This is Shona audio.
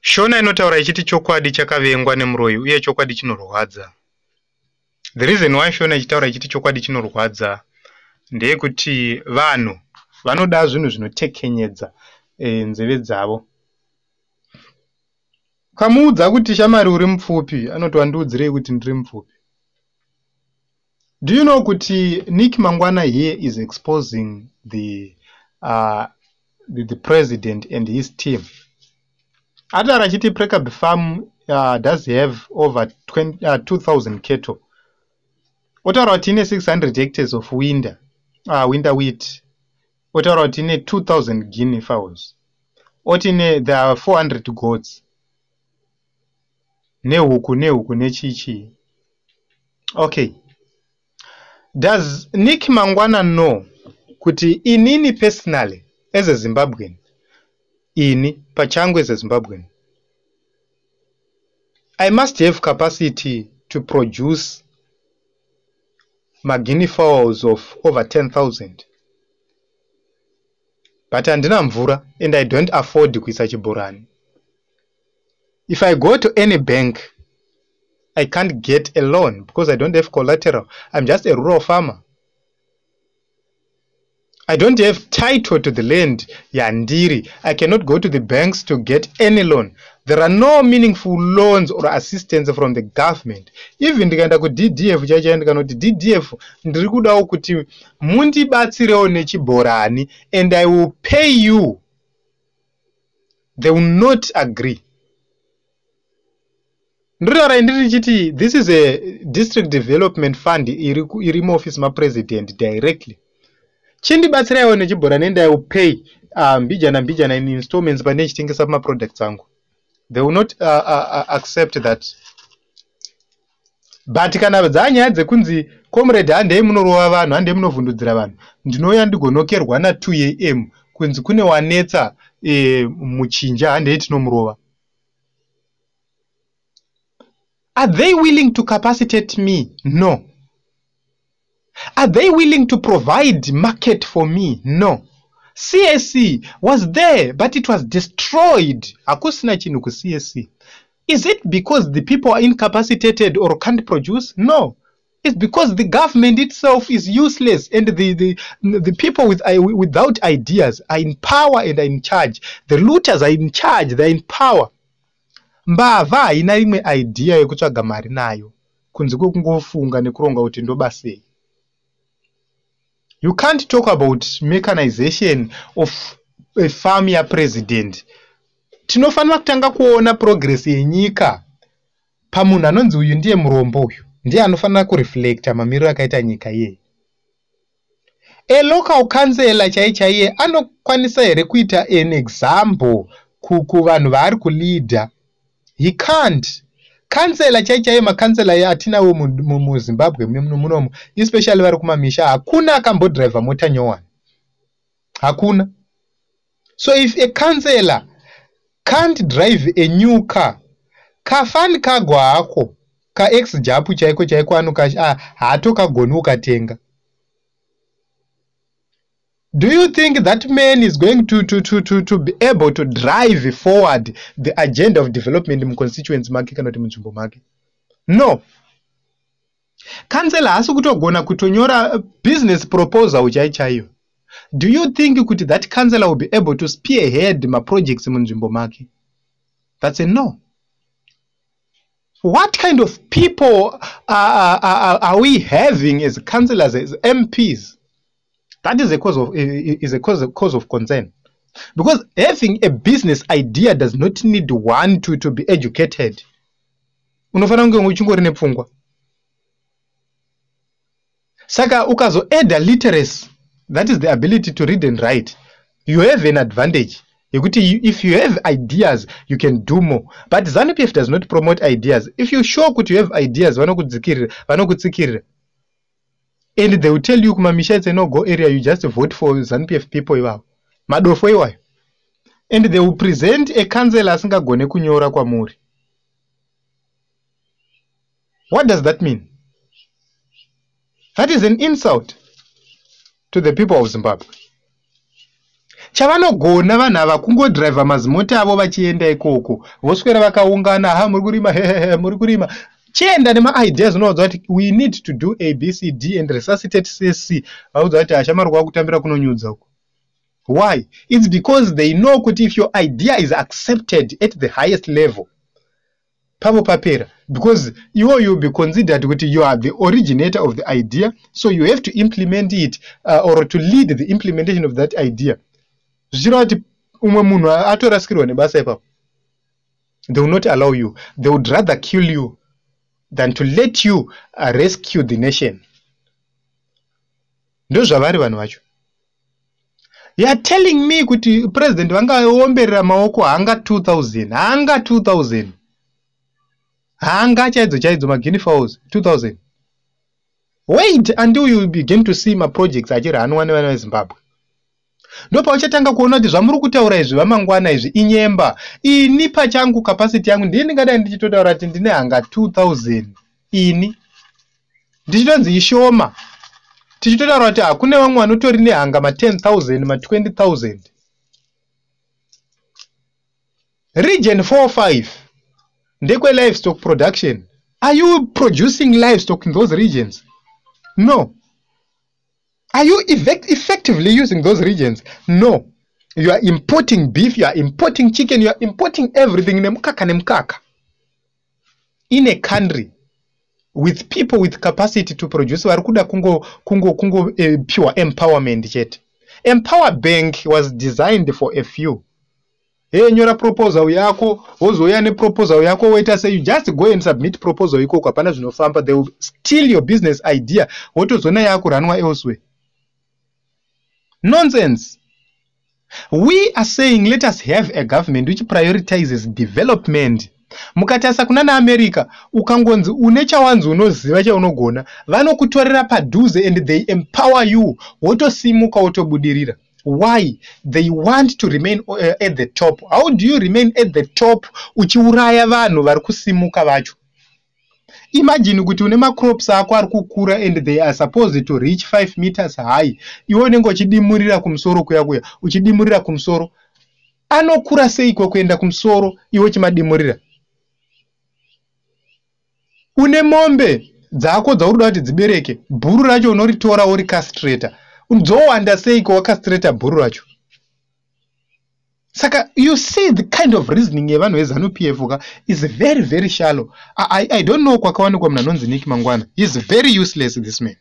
Shona inotaura ichiti chokwadi chakavengwa nemuroyi uye chokwadi chinorwadza. The reason why Shona ichitaura ichiti chokwadi chinorwadza ndeyekuti vanhu vanoda zvinhu zvinotekenyedza nzeve dzavo. Ukamuudza kuti shamwari uri mupfupi anoti wandiudzirei kuti ndiri mupfupi. Do you know kuti Nick Mangwana here is exposing the president and his team? Ataura achiti Precabe Farm does have over 20, 2000 cattle. Otaura kuti ine 600 hectares of winter wheat. Otaura kuti ine 2000 guinea fowls. Oti ine there are 400 goats. Nehuku nehuku nechichi. Okay. Does Nick Mangwana know kuti inini personally as a Zimbabwean, ini pachangu as a Zimbabwean, I must have capacity to produce maguinea fowls of over 10,000, but handina mvura and I don't afford kuisa chibhorani. If I go to any bank, I can't get a loan because I don't have collateral. I'm just a rural farmer. I don't have title to the land yandiri. I cannot go to the banks to get any loan. There are no meaningful loans or assistance from the government. Even ndikaenda kuDDF chaichai, ndikanoti DDF, ndiri kudawo kuti mundibatsirewo nechibhorani and I will pay you, they will not agree. Ndinotaura ndiri ndichiti this is a district development fund iri muofisi mapresident directly. Chindibatsiraiwo nechibhorani and I will pay mbijana mbijana in installments pane ndichitengesa maproducts angu. They will not accept that. But kana dzanyaya dzekunzi comrade, handei munorova vanhu, handei munovhundudzira vanhu, ndinouya ndigonokerwa na2 am kunzi kune wanetsa muchinja, handei tinomurova. Are they willing to capacitate me? No. Are they willing to provide market for me? No. CSC was there, but it was destroyed. Hakusina chinhu kuCSC. Is it because the people are incapacitated or can't produce? No. It's because the government itself is useless and the people without ideas are in power and are in charge. The looters are in charge, they're in power. Mbavha haina imwe idea yekutsvaga mari nayo kunze kwekungofunga nekuronga kuti ndoba sei. You can't talk about mechanization of a farm yapresident. Tinofanira kutanga kuona progress yenyika pamunhu anonzi uyu ndiye murombo, uyu ndiye anofanira kureflecta mamiriro akaita nyika iyeye. A local councillor chai chaiye anokwanisa here kuita an example kuvanhu vaari kuleada? He can't. Kansela chai chaiye, makansela atinawo muZimbabwe munomu, especially vari kumamisha, hakuna akambodhiraivha mota nyowani, hakuna. So if a councillor can't drive a new car, kafani kagwa hako kaex japu chaiko chaiko haatokagoni ukatenga, do you think that man is going to be able to drive forward the agenda of development muconstituency make kana kuti munzvimbo make? No. Kansela haasi kutogona kutonyora business proposal chai chaiyo. Do you think kuti that councillor will be able to spearhead maprojects munzvimbo make? That's a no. What kind of people are we having as councillors, as MPs? That is a cause of concern, because having a business idea does not need one to be educated. Unofanira kunge uchingori nepfungwa. Saka ukazoadda literacy, that is the ability to read and write, you have an advantage yekuti if you have ideas, you can do more. But ZANU PF does not promote ideas. If you show kuti you have ideas, vanokutsikirira, vanokutsikirira, and they will tell you kumamisha it's a no go area, you just vote for ZANU PF people. Ivavo madofo iwayo. And they will present a councillor asingagone kunyora kwamuri. What does that mean? That is an insult to the people of Zimbabwe. Chavanogona vanhu ava kungodhiraivha mazimota avo vachienda ikoko, voswera vakaungana, ha, muri kurima, hehehe, muri kurima. Chienda nemaideas, unovaudza kuti we need to do A, B, C, D and resuscitate CSC. Vaudza kuti hashamari kwakutambira kunonyudza uko. Why? It's because they know kuti if your idea is accepted at the highest level, pavo papera, because iwo you be considered kuti you are the originator of the idea, so you have to implement it or to lead the implementation of that idea. Zvichireva kuti umwe munhu atorasikirwa nebasa ipapo. They will not allow you. They would rather kill you than to let you rescue the nation. Ndozvavari vanhu vacho. You are telling me kuti president vangaomberera maoko hanga 2000, hanga 2000, hanga chaidzo chaidzo, maguinea fowls 2000? Wait until you begin to see maprojects achiranwa nevana veZimbabwe. Ndopauchatanga kuona kuti zvamuri kutaura izvi, vamangwana, izvi inyemba. Ini pachangu, capacity yangu, ndini ndingadai ndichitotaura kuti ndine hanga 2000, ini ndichitonzi ishoma, tichitotaura kuti hakune vamwe vanotori nehanga ma10 000, ma20 000. Region 45 ndekwe-livestock production. Are you producing livestock in those regions? No. Are you effectively using those regions? No. You are importing beef, you are importing chicken, you are importing everything, nemukaka nemukaka, in a country with people with capacity to produce, vari kuda kungo kungo kungo pure empowerment chete. Empower Bank was designed for a few. Hey, nyora proposal yako, wozouya neproposal yako, woita sei? You just go and submit proposal ikoko, hapana zvinofamba. They will steal your business idea, wotozoona yakuranwa elsewhere. Nonsense. We are saying let us have a government which prioritizes development. Mukatarisa kuna naAmerica, ukangonzi une chawanzi unoziva, chaunogona, vanokutorera padhuze and they empower you, wotosimuka, wotobudirira. Why? They want to remain at the top. How do you remain at the top uchiuraya vanhu vari kusimuka vacho? Imagine kuti une macrops ako ari kukura and they are supposed to reach 5 meters high. Iwe unenge uchidimurira kumusoro kuya kuya, uchidimurira kumusoro. Anokura seiko kuenda kumusoro iwe uchimadimurira? Une mombe dzako dzauri kuda kuti dzibereke, bhuru racho unoritora worikastreta, dzowanda seiko wakastreta bhuru racho? Saka you see the kind of reasoning yevanhu veZANU PF ka is very, very shallow. I don't know kwakawanikwa munhu anonzi Nick Mangwana. He is very useless, this man.